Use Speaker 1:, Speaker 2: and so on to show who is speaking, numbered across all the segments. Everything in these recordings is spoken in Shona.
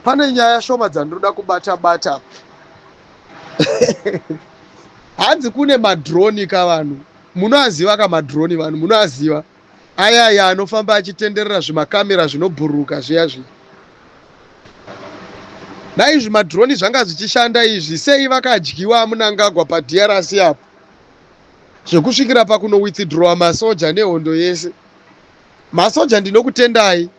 Speaker 1: Pane nyaya shoma dzandinoda kubata bata. Hanzi kune madroni ka vanhu. Munoaziva ka madroni vanhu munoaziva. Aya aya anofamba achitenderera zvimakamera zvinobhururuka zviya zviya. Dai zvimadroni zvanga zvichishanda izvi sei vakadyiwa aMunangagwa paDRC apo. Zvekusvikira pakunowithdrawa masoja nehondo yese. Masoja ndinokutendai.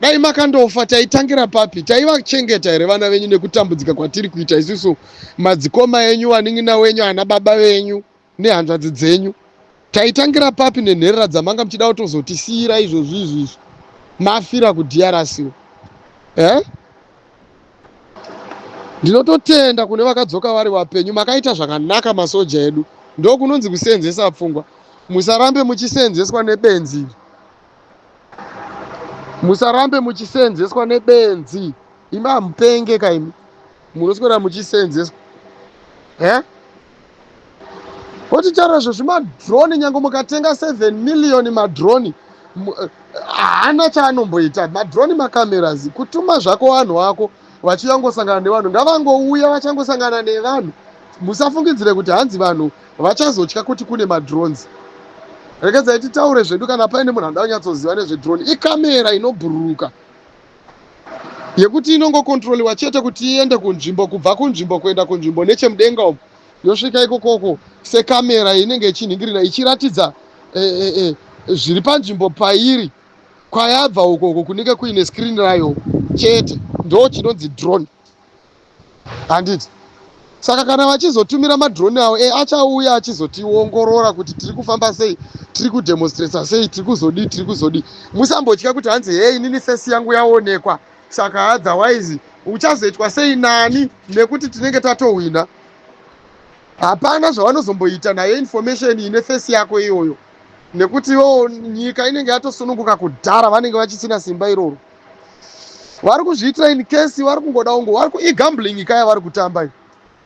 Speaker 1: Dai makandofa taitangira papi? Taivachengeta here vana venyu nekutambudzika kwatiri kuita isusu madzikoma enyu, vanin'ina wenyu, ana baba venyu nehanzvadzi dzenyu? Taitangira papi nenherera dzamanga muchida kutozotisiyira izvozvi izvi izvi mafira kuDRC? Eh? Ndinototenda kune vakadzoka vari vapenyu, makaita zvakanaka masoja edu. Ndokunonzi kuseenzesa pfungwa. Musarambe muchiseenzeswa nebenzi iri. Musarambe muchiseenzeswa nebenzi. Imi hamupenge ka imi. Munoswera muchiseenzeswa. Eh? Otitaura zvezvimadroni nyange mukatenga 7 million madroni eh, haana chaanomboita madroni macameras kutuma zvako vanhu vako vachiuya ngosangana nevanhu ngavangouya vachangosangana nevanhu musafungidzire kuti hanzi vanhu vachazotya kuti kune madrones regedzai titaure zvedu kana paine munhu anoda kunyatsoziva nezvedrone ikamera inobhururuka yekuti inongokontroliwa chete kuti iende kunzvimbo kubva kunzvimbo kuenda kunzvimbo nechemudenga umu yosvika ikokoko sekamera inenge ichinhingirira ichiratidza eh, eh, eh, zviri panzvimbo pairi kwayabva ukoko kunenge kuine screen rayo chete ndo chinonzi drone handiti saka kana vachizotumira madrone avo e achauya achizotiongorora kuti tiri kufamba sei tiri kudemonstrata sei tiri kuzodii tiri kuzodii musambotya kuti hanzi hei inini fesi yangu yaonekwa saka otherwise uchazoitwa sei nani nekuti tinenge tatohwina hapana zvavanozomboita nayo information ine fesi yako iyoyo nekuti iwo nyika inenge yatosununguka kudhara vanenge vachisina simba iroro vari kuzviitira in case vari kungoda ungo vari igambling kaya vari kutamba iyi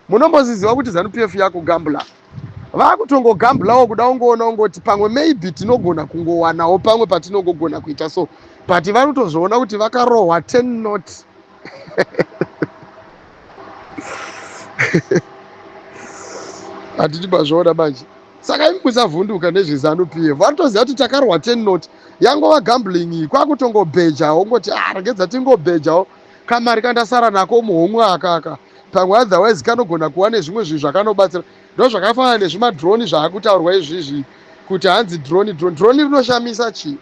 Speaker 1: munomboziziva kuti zanu pf yakugambla vakutongogamblawo kuda ungoona ungoti pamwe maybe tinogona kungowanawo pamwe patinongogona kuita so but vari kutozviona kuti vakarohwa 10 not hatiti mazviona manje saka imi musavhunduka nezvezanu p f vanotoziva kuti takarwa 10 not yangova gambling iyi kwakutongobhejawo ungoti ah regedza tingobhejawo kamari kandasara nako muhomwe akaka pamwe otherwise kanogona kuva nezvimwe zvinhu zvakanobatsira ndozvakafanana nezvimadroni zvaakutaurwa izvizvi kuti hanzi droni droni droni rinoshamisa chii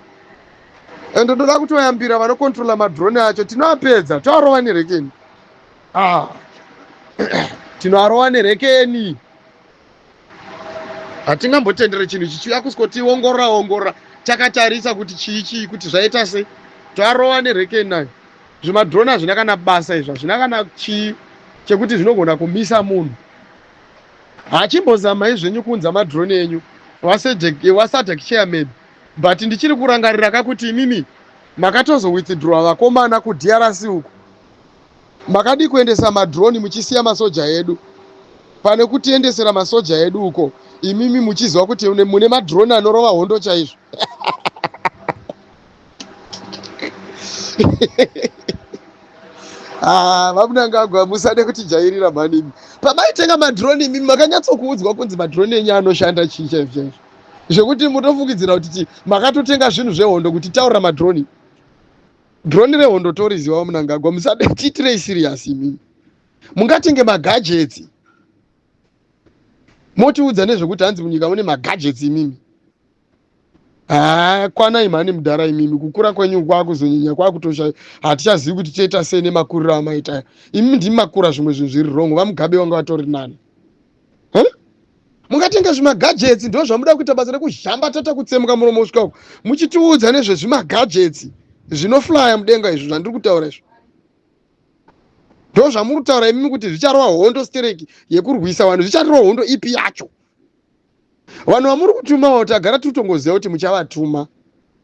Speaker 1: and ndoda kutoyambira vanokontrola madroni acho tinoapedza toarova nerekeni ah. tinoarova nerekeni hatingambotendere chinhu chichiuya kusikotiongorora ongorora takatarisa kuti chii chii kuti zvaita sei toarova nerekeni nayo zvimadroni hazvina kana basa izvi hazvina kana chii chekuti zvinogona kumisa munhu hachimbozamai zvenyu kuunza madroni enyu wasadek chairman but ndichiri kurangarira ka kuti imimi makatozowithdrawa vakomana kudrc uku Makadii kuendesa madrone muchisiya masoja edu pane kutiendesera masoja edu uko imimi muchiziva kuti mune madrone anorova hondo chaizvo. Ah, vaMnangagwa musade kutijairira mhani imi. Pamaitenga madrone imimi makanyatsokuudzwa kunzi madrone enyu anoshanda chii chaizvo chaizvo zvekuti mutofungidzira kuti makatotenga zvinhu zvehondo kuti taurira madrone. Drone rehondo toriziva vaMnangagwa musade tiitirei serious imimi. Mungatenge magadgets. Motiudza nezvekuti hanzi munyika mune magadgets imimi. Haa kwanai mhani mudhara imimi kukura kwenyu kwakuzonyanya kwakutosha hatichazivi kuti toita sei nemakuriro amaita. Imimi ndimi makura zvimwe zvinhu zviri wrong vaMugabe vanga vatori nani. Huh? Mungatenga zvimagadgets ndo zvamuda kuita basa rekuzhambatata kutsemuka muromo kusvika uko muchitiudza nezvezvimagadgets zvinoflya mudenga izvo zvandiri kutaura izvo ndo zvamuri kutaura imimi kuti zvicharova hondo stereki yekurwisa vanhu zvicharova hondo ipi yacho vanhu vamuri kutumawo tagara tiri kutongoziva kuti muchavatuma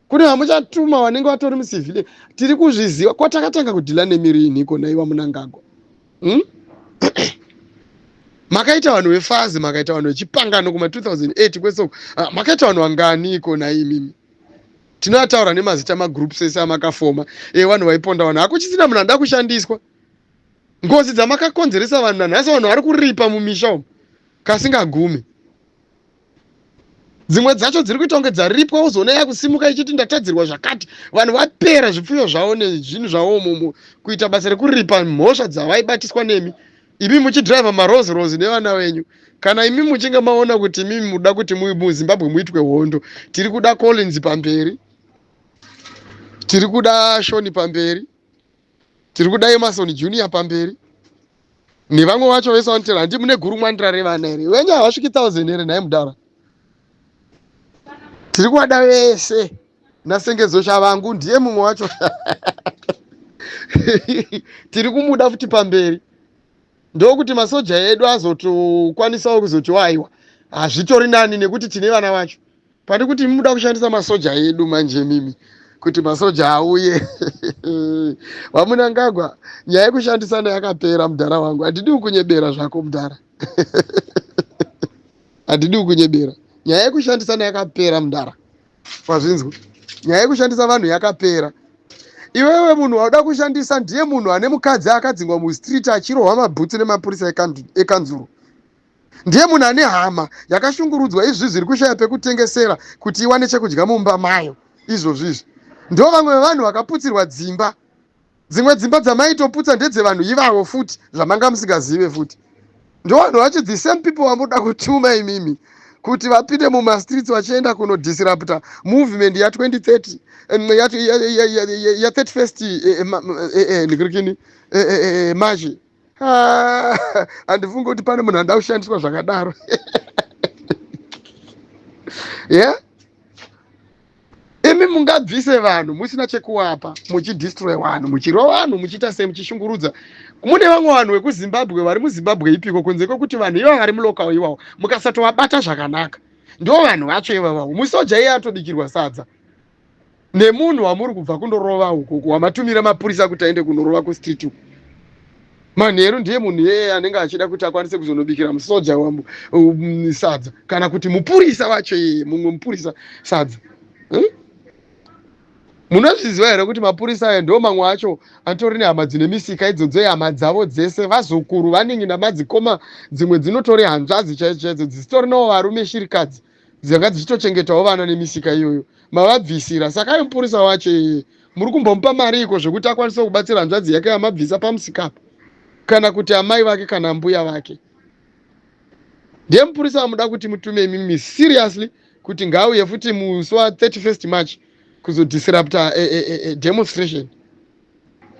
Speaker 1: kune vamuchatuma vanenge vatori mucivilian tiri kuzviziva ko takatanga kudhila nemirinhiko naiva munangagwa hmm? makaita vanhu vefazi makaita vanhu vechipangano kuma 2008 kwese ah, makaita vanhu vanganiko nai imimi Tinoataura nemazita magroups ese amakafoma evanhu vaiponda vanhu. Hakuchisina munhu anoda kushandiswa. Ngozi dzamakakonzeresa vanhu nanhasi vanhu vari kuripa mumisha umu kasingagume. Dzimwe dzacho dziri kuita kunge dzaripwa wozoona yakusimuka ichiti ndatadzirwa zvakati. Vanhu vapera zvipfuyo zvavo nezvinhu zvavo umomo kuita basa rekuripa mhosva dzavaibatiswa nemi. Imi muchidriver maRolls Royce nevana venyu. Kana imi muchinge maona kuti imi muda kuti muZimbabwe muitwe hondo, tiri kuda Collins pamberi, tiri kuda Shoni pamberi, tiri kuda Emerson Junior pamberi nevamwe vacho vese vanotera. Handi mune gurumwandira revana here? Venyu havasviki 1000 here nhai mudhara? Tiri kuvada vese naSengezo Shavangu ndiye mumwe wacho. Tiri kumuda futi pamberi, ndokuti masoja edu azotokwanisawo kuzotiwo aiwa hazvitori nani nekuti tine vana vacho. Pane kuti muda kushandisa masoja edu manje mimi kuti masoja auye. VaMunangagwa, nyaya yekushandisana yakapera mudhara wangu. Handidi kukunyebera zvako mudhara. Handidi kukunyebera. Nyaya yekushandisana yakapera mudhara. Wazvinzwa? Nyaya yekushandisa vanhu yakapera. Iwewe munhu wauda kushandisa ndiye munhu ane mukadzi akadzingwa mustreet achirohwa mabhutsu nemapurisa ekanzuro. Ndiye munhu ane hama yakashungurudzwa izvizvi iri kushaya pekutengesera kuti iwane chekudya mumba mayo izvozvi izvi. Ndo vamwe vevanhu vakaputsirwa dzimba. Dzimwe dzimba dzamaitoputsa ndedzevanhu ivavo futi zvamanga musingazive futi. Ndo vanhu vacho the same people vamuda kutuma imimi kuti vapinde mumastreets vachienda kunodisrupta movement ya 2030 ya 31st ndikirikini March. Handifungi kuti pane munhu anoda kushandiswa zvakadaro. Yeah? Imi mungabvise vanhu musina chekuwapa, muchidestroy vanhu, muchirova vanhu, muchiita sei, muchishungurudza. Mune vamwe vanhu vekuZimbabwe vari muZimbabwe ipiko kunze kwekuti vanhu ivavo vari mulocal iwawo mukasatovabata zvakanaka. Ndo vanhu vacho ivavawo. Musoja iye atobikirwa sadza nemunhu wamuri kubva kundorova uko wamatumira mapurisa kuti aende kunorova kustreet uko manheru, ndiye munhu iyeye anenge achida kuti akwanise kuzonobikira musoja sadza kana kuti mupurisa wacho iyeye mumwe mupurisa sadza, Munozviziva here kuti mapurisa aya ndo mamwe acho atori nehama dzine misika idzodzo, hama dzavo dzese, vazukuru, vanin'ina, madzikoma, dzimwe dzinotori hanzvadzi chaidzo chaidzo dzisitorinawo varume, shirikadzi dzanga dzichitochengetawo vana nemisika iyoyo mavabvisira. Saka ayo mupurisa wacho iyeye muri kumbomupa mari iko zvekuti akwanise kubatsira hanzvadzi yake yamabvisa pamusika kana kuti amai vake kana mbuya vake? Ndiye mupurisa wamuda kuti mutume imimi seriously kuti ngauye futi musi wa 31st March kuzodisrupta demonstration?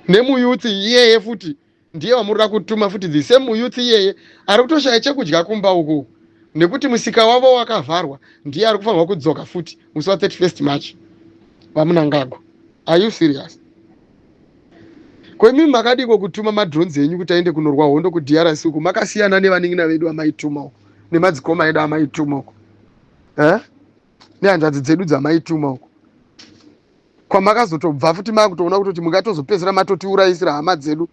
Speaker 1: Nemuyouth iyeye futi ndiye wamurida kutuma futi, the same muyouth iyeye ari kutoshaya chekudya kumba uku nekuti musika wavo wakavharwa, ndiye ari kufanirwa kudzoka futi musi wa 31st March. VaMunangagwa, are you serious? Kwemi makadiko kutuma madrones enyu kuti aende kunorwa hondo kuDRC uku? Makasiyana nevanin'ina vedu amaituma uku nemadzikoma edu amaituma uku, eh? Nehanzvadzi dzedu dzamaituma uku kwamakazotobva futi makutoona kutoti mungatozopedzisira matotiurayisira hama dzedu.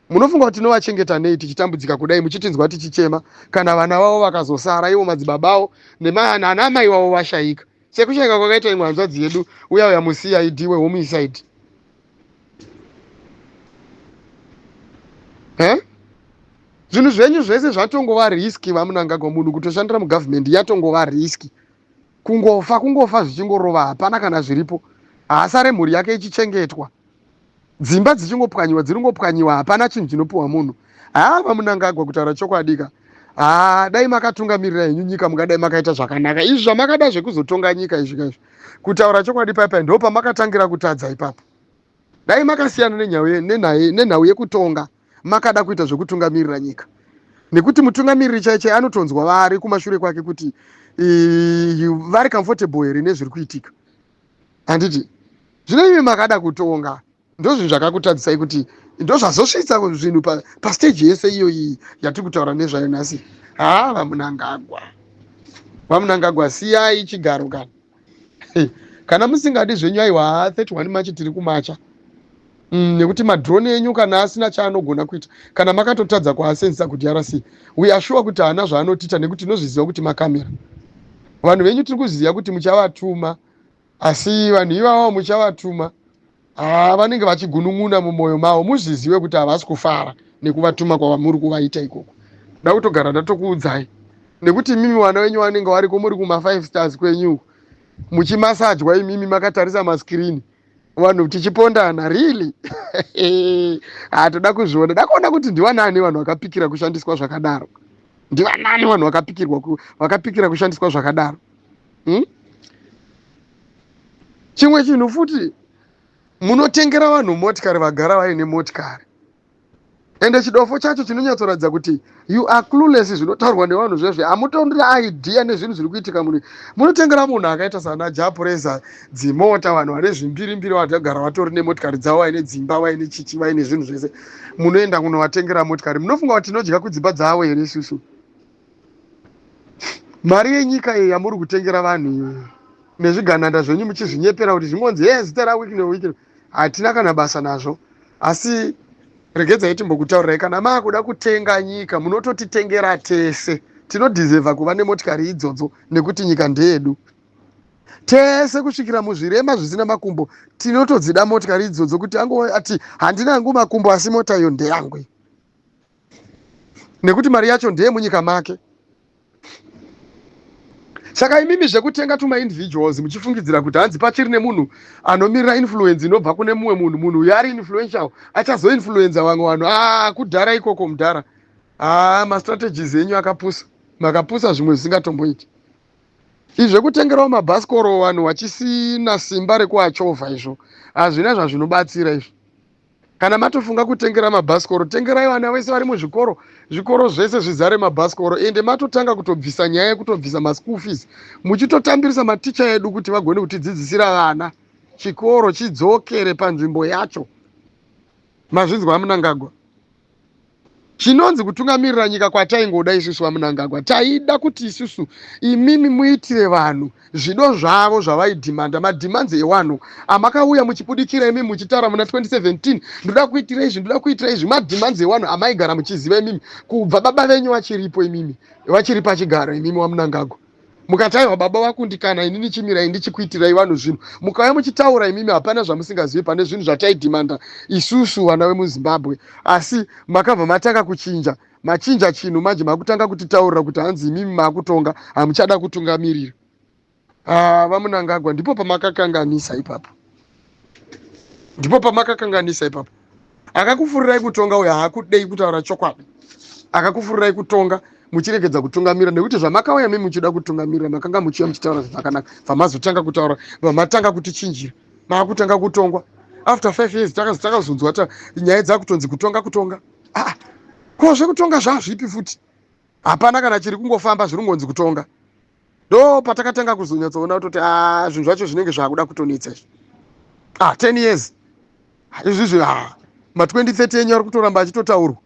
Speaker 1: Munofunga kuti tinovachengeta nei tichitambudzika kudai, muchitinzwa tichichema kana vana vavo vakazosara ivo madzibaba avo nana amai vavo vashayika, sekushayika kwakaita imwe hanzvadzi yedu uya uya muCID wehomicide, eh? Zvinhu zvenyu zvese zvatongova risk, VaMunangagwa. Munhu kutoshandira mugavhumendi yatongova risk. Kungofa kungofa zvichingorova, hapana kana zviripo. Haasare mhuri yake ichichengetwa, dzimba dzichingopwanyiwa, dziringopwanyiwa, hapana chinhu chinopiwa munhu. Haa, VaMunangagwa, kutaura chokwadi ka, haa, dai makatungamirira henyu nyika mungadai makaita zvakanaka. Izvi zvamakada zvekuzotonga nyika izvi kaizvi, kutaura chokwadi, paipai ndo pamakatangira kutadza ipapo. Dai makasiyana nenhau yekutonga makada kuita zvekutungamirira nyika, nekuti mutungamiriri chai chai anotonzwa vari kumashure kwake kuti vari comfortable here nezviri kuitika, handiti? Zvino imi makada kutonga, ndozvinhu zvakakutadzisai kuti ndozvazosvitsa zvinhu pastage yese iyo iyi yatiri kutaura nezvayo nhasi. Haa, VaMunangagwa, VaMunangagwa, siyai chigaro kana musingadi zvenyu. Aiwa, haa, 31 March tiri kumacha nekuti madrone enyu kana asina chaanogona kuita, kana makatotadza kuasensisa kuDRC, we are sure kuti haana zvaanotiita nekuti tinozviziva kuti makamera vanhu venyu tiri kuziva kuti muchavatuma. Asi vanhu ivavo muchavatuma, haa, vanenge vachigunun'una mumwoyo mavo. Muzvizive kuti havasi kufara nekuvatuma kwavamuri kuvaita ikoko. Da kutogara ndatokuudzai, nekuti imimi vana venyu vanenge variko, muri kuma5 stars kwenyu uku, muchimasajwa imimi makatarisa maskirini, vanhu tichipondana. Really, hatoda kuzviona. Da kuona kuti ndivanani vanhu vakapikira kushandiswa zvakadaro. Ndivanani vanhu vakapikira kushandiswa zvakadaro, Chimwe chinhu futi, munotengera vanhu motikari, vagara vaine motikari. Ende chidofo chacho chinonyatsoratidza kuti you are clueless. Zvinotaurwa nevanhu zvezve, hamutori idea nezvinhu zviri kuitika. Muni munotengera munhu akaita sana Jah Prayzah dzimota, vanhu vane zvimbirimbiri, vagara vatori nemotikari dzavo, vaine dzimba, vaine chichi, vaine zvinhu zvese. Munoenda kunovatengera motikari, munofunga kuti tinodya kudzimba dzavo here isusu? Mari yenyika iyi yamuri kutengera vanhu iyi nezvigananda zvenyu, muchizvinyepera kuti zvingonzi ye zita raWicknell Wicknell, hatina kana basa nazvo. Asi regedzai timbokutaurirai, kana maakuda kutenga nyika, munototitengera tese. Tinodhizevha kuva nemotikari idzodzo nekuti nyika ndeyedu tese, kusvikira muzvirema zvisina makumbo. Tinotodzida motikari idzodzo kuti ango ati handina hangu makumbo, asi mota iyo ndeyangu, nekuti mari yacho ndeyemunyika make. Saka imimi zvekutenga tumaindividuals muchifungidzira kuti hanzi pachiri nemunhu anomirira influence inobva kune mumwe munhu, munhu uyo ari influential achazoinfluenza vamwe vanhu, a kudhara ikoko mudhara. Haa, mastrategies enyu akapusa, makapusa zvimwe zvisingatomboiti. Izvi zvekutengerawo mabhasikoro vanhu vachisina simba rekuachovha, izvo hazvina zvazvinobatsira izvi. Kana matofunga kutengera mabhasikoro, tengerai vana vese vari muzvikoro, zvikoro zvese zvizare mabhasikoro. Ende matotanga kutobvisa nyaya yekutobvisa maschool fees, muchitotambirisa maticha edu kuti vagone kutidzidzisira vana, chikoro chidzokere panzvimbo yacho. Mazvinzwa, aMunangagwa? Chinonzi kutungamirira nyika kwataingoda isusu, vaMunangagwa, taida kuti isusu imimi muitire vanhu zvido zvavo zvavaidhimanda, mademands ewanhu amakauya muchibudikira imimi muchitaura muna 2017, "Ndoda kuitira izvi, ndoda kuitira izvi." Mademands ewanhu amaigara muchiziva imimi kubva baba venyu vachiripo, imimi vachiri pachigaro, imimi waMunangagwa, mukati, "Aiwa, baba vakundikana, inini chimirai ndichikuitirai vanhu zvinhu." Mukauya muchitaura imimi, hapana zvamusingazivi pane zvinhu zvataidhimanda isusu vana vemuZimbabwe. Asi makabva matanga kuchinja, machinja chinhu manje, makutanga kutitaurira kuti hanzi imimi maakutonga, hamuchada kutungamirira. Ah, vaMunangagwa, ndipo pamakakanganisa ipapo, ndipo pamakakanganisa ipapo. Akakufurirai kutonga uyo haakudei. Kutaura chokwadi, akakufurirai kutonga muchiregedza kutungamira, nekuti zvamakauya mimi muchida kutungamirira, makanga muchiuya muchitaura zvakanaka. Vamazotanga kutaura, vamatanga kutichinjira, maakutanga kutongwa after 5 years. Takazonzwa nyaya dzakutonzi kutonga, kutonga. Ah, ko zvekutonga zvazvipi futi? Hapana kana chiri kungofamba, zviri kungonzi kutonga. Ndo patakatanga kuzonyatsoona kutoti a zvinhu zvacho zvinenge zvakuda kutonetsa izvi. Ah, 10 years izvizvi, ha, ma2030 enyu ari kutoramba achitotaurwa,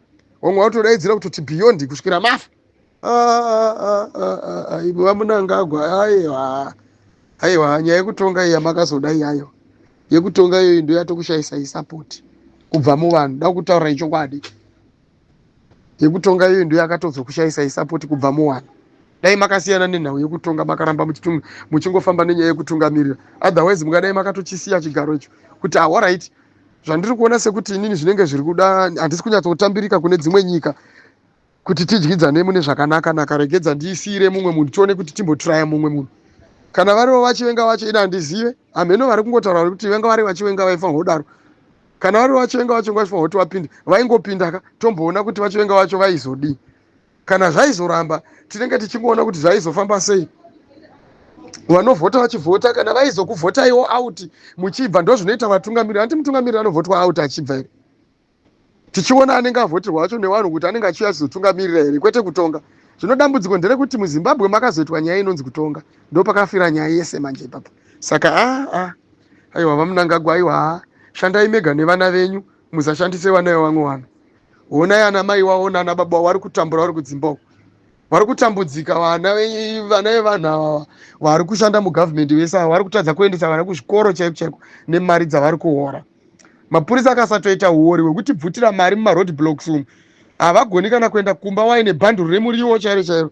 Speaker 1: vamwe vatodaidzira kutoti beyond kusvikira mafa. Imwe vaMunangagwa, aiwa, aiwa, nyaya yekutonga iyi yamakazoda iyayo yekutonga iyoyi ndo yatokushayisai support kubva muvanhu. Da kutaura chokwadi, yekutonga iyoyi ndo yakatozokushayisai support kubva muvanhu. Dai makasiyana nenhau yekutonga, makaramba muchingofamba nenyaya yekutungamirira. Otherwise mungadai makatochisiya chigaro icho kuti, "Alright, zvandiri kuona sekuti inini zvinenge zviri kuda, handisi kunyatsotambirika kune dzimwe nyika kuti tidyidzane mune zvakanaka naka, regedza ndiisiyire mumwe munhu, tione kuti timbotiraya mumwe munhu." Kana varivo vaChiwenga vacho, ina handizive, hamheno vari kungotaura kuti venga vari vaChiwenga vaifanirwa kudaro. Kana vari vaChiwenga vacho, vachifanirwa kuti vapinde, vaingopinda ka, tomboona kuti vaChiwenga vacho vaizodii. Kana zvaizoramba, tinenge tichingoona kuti zvaizofamba sei, vanovhota vachivhota, kana vaizokuvhotaiwo out muchibva. Ndo zvinoita vatungamiriri. Handi mutungamiriri anovhotwa out achibva here? Tichiona anenge avhoterwa wacho nevanhu kuti anenge achiuya achizotungamirira here, kwete kutonga. Zvino dambudziko nderekuti muZimbabwe makazoitwa nyaya inonzi kutonga, ndo pakafira nyaya yese manje ipapo. Saka aa ah, ah, aiwa, vaMunangagwa, aiwa, shandai mega nevana venyu, musashandise vana vevamwe vanhu. Honai ana mai wavo nana baba vari kutambura, vari kudzimba uko, vari kutambudzika. Vana vevanhu ava vari kushanda mugavhumendi vese ava vari kutadza kuendesa vana kuzvikoro chaiko chaiko nemari dzavari kuhora. Mapurisa akasatoita uori hwekuti bvutira mari mumaroad blocks umu, havagoni kana kuenda kumba waine bhanduru remuriwo chairo chairo.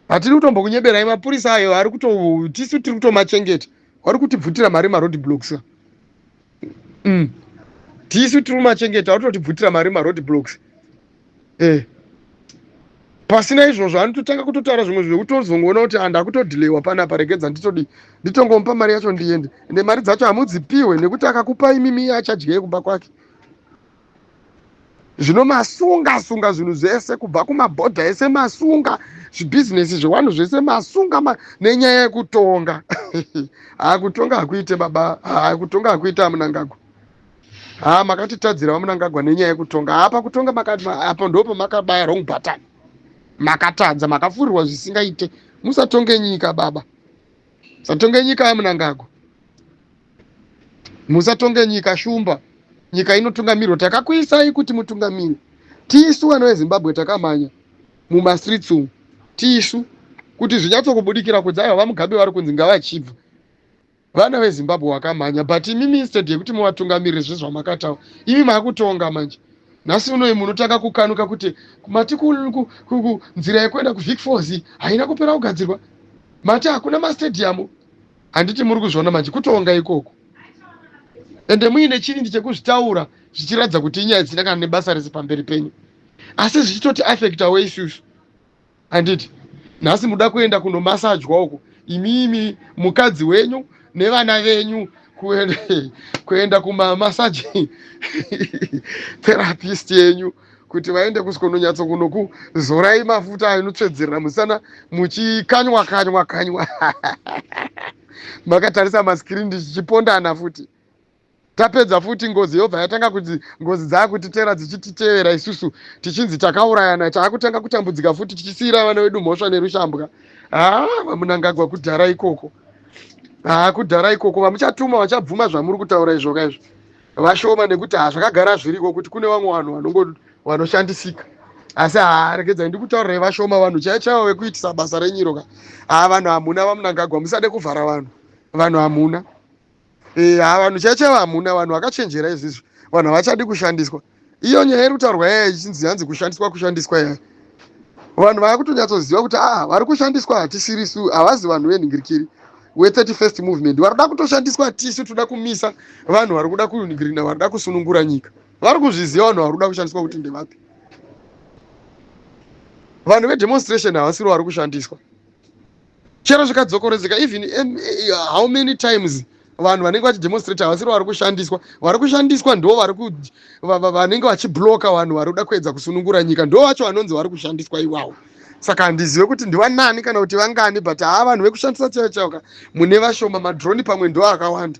Speaker 1: Hatiri kutombokunyeberai, mapurisa ayo ari kuto, tisu tiri kutomachengeta. Vari kutibvutira mari maroad blocks. Tisu tiri machengeta, vari kutotibvutira mari maroad blocks. Pasina izvozvo anototanga kutotaura zvimwe zvekutozongoona kuti handakutodhilewa panapa, regedza nditodi nditongomupa mari yacho ndiende. Ende mari dzacho hamudzipiwe nekuti akakupa imimi iye achadyei kumba kwake. Zvino masunga sunga zvinhu zvese kubva kumabhodha ese, masunga zvibhizinesi zvevanhu zvese, masunga nenyaya yekutonga. Hakutonga hakuite baba, hakutonga hakuite aMunangagwa. Ha, makatitadzira vaMunangagwa nenyaya yekutonga. Hapa kutonga apo ndo pamakabaya wrong button, makatadza, makafurirwa zvisingaite. Musatonge nyika baba, musatonge nyika yaMunangagwa, musatonge nyika shumba. Nyika inotungamirwa, takakuisai kuti mutungamiri. Tisu vana veZimbabwe takamhanya mumastreets umu, tisu kuti zvinyatsokubudikira kunzi aiwa, vaMugabe vari kunzi ngavachibva. Vana veZimbabwe vakamhanya, but imimi instead yekuti muvatungamiriri zvezvamakataura, imi maakutonga manje. Nhasi unoi munotanga kukanuka kuti mati nzira yekuenda kuVic Falls haina kupera kugadzirwa, mati hakuna mastadium. Handiti muri kuzviona manje kutonga ikoko? Ende muine chivindi chekuzvitaura zvichiratidza kuti inyaya dzisina kana nebasa rese pamberi penyu, asi zvichitoti affectawo isusu, handiti? Nhasi muda kuenda kunomasajwa uko, imimi, mukadzi wenyu nevana venyu, kuenda kumamassage therapist yenyu kuti vaende kusvikononyatso kunokuzorai mafuta anotsvedzerera musana, muchikanywa kanywa kanywa makatarisa maskirini, tichipondana futi. Tapedza futi, ngozi yobva yatanga kuti ngozi dzaakutitera, dzichititevera isusu tichinzi takaurayana. Taakutanga kutambudzika futi, tichisiyira vana vedu mhosva nerushambwa. Haa, vaMunangagwa, kudhara ikoko. Haa, kudhara ikoko. Vamuchatuma vachabvuma zvamuri kutaura izvoka izvo vashoma, nekuti ha, zvakagara zviriko kuti kune vamwe vanhu vanoshandisika. Asi haa, regedzai ndikutaurirai, vashoma vanhu chaivo chaivo vekuitisa basa renyiro ka. Haa, vanhu hamuna, vaMunangagwa, musade kuvhara vanhu. Vanhu hamuna. Ha, vanhu chaivo chaivo hamuna. Vanhu vakachenjera izvizvi, vanhu havachadi kushandiswa. Iyo nyaya iri kutaurwa yaya ichinzi hanzi kushandiswa, kushandiswa yaya, vanhu vava kutonyatsoziva kuti aa, vari kushandiswa hatisirisu, havazi vanhu venhingirikiri we31st movement. Vari kuda kutoshandiswa tisu toda kumisa vanhu vari kuda kunhingirina, vari kuda kusunungura nyika. Vari kuzviziva vanhu vari kuda kushandiswa kuti ndevapi. Vanhu vedemonstration havasiro vari kushandiswa, chero zvikadzokoredzeka even how many times. Vanhu vanenge vachidemonstrate havasiro vari kushandiswa. Vari kushandiswa ndo vari vanenge vachibloka vanhu vari kuda kuedza kusunungura nyika, ndo vacho vanonzi vari kushandiswa iwawo. Saka handizive kuti ndivanani kana kuti vangani, but haa, vanhu vekushandisa chaivo chaivo ka mune vashoma. Madroni pamwe ndo akawanda.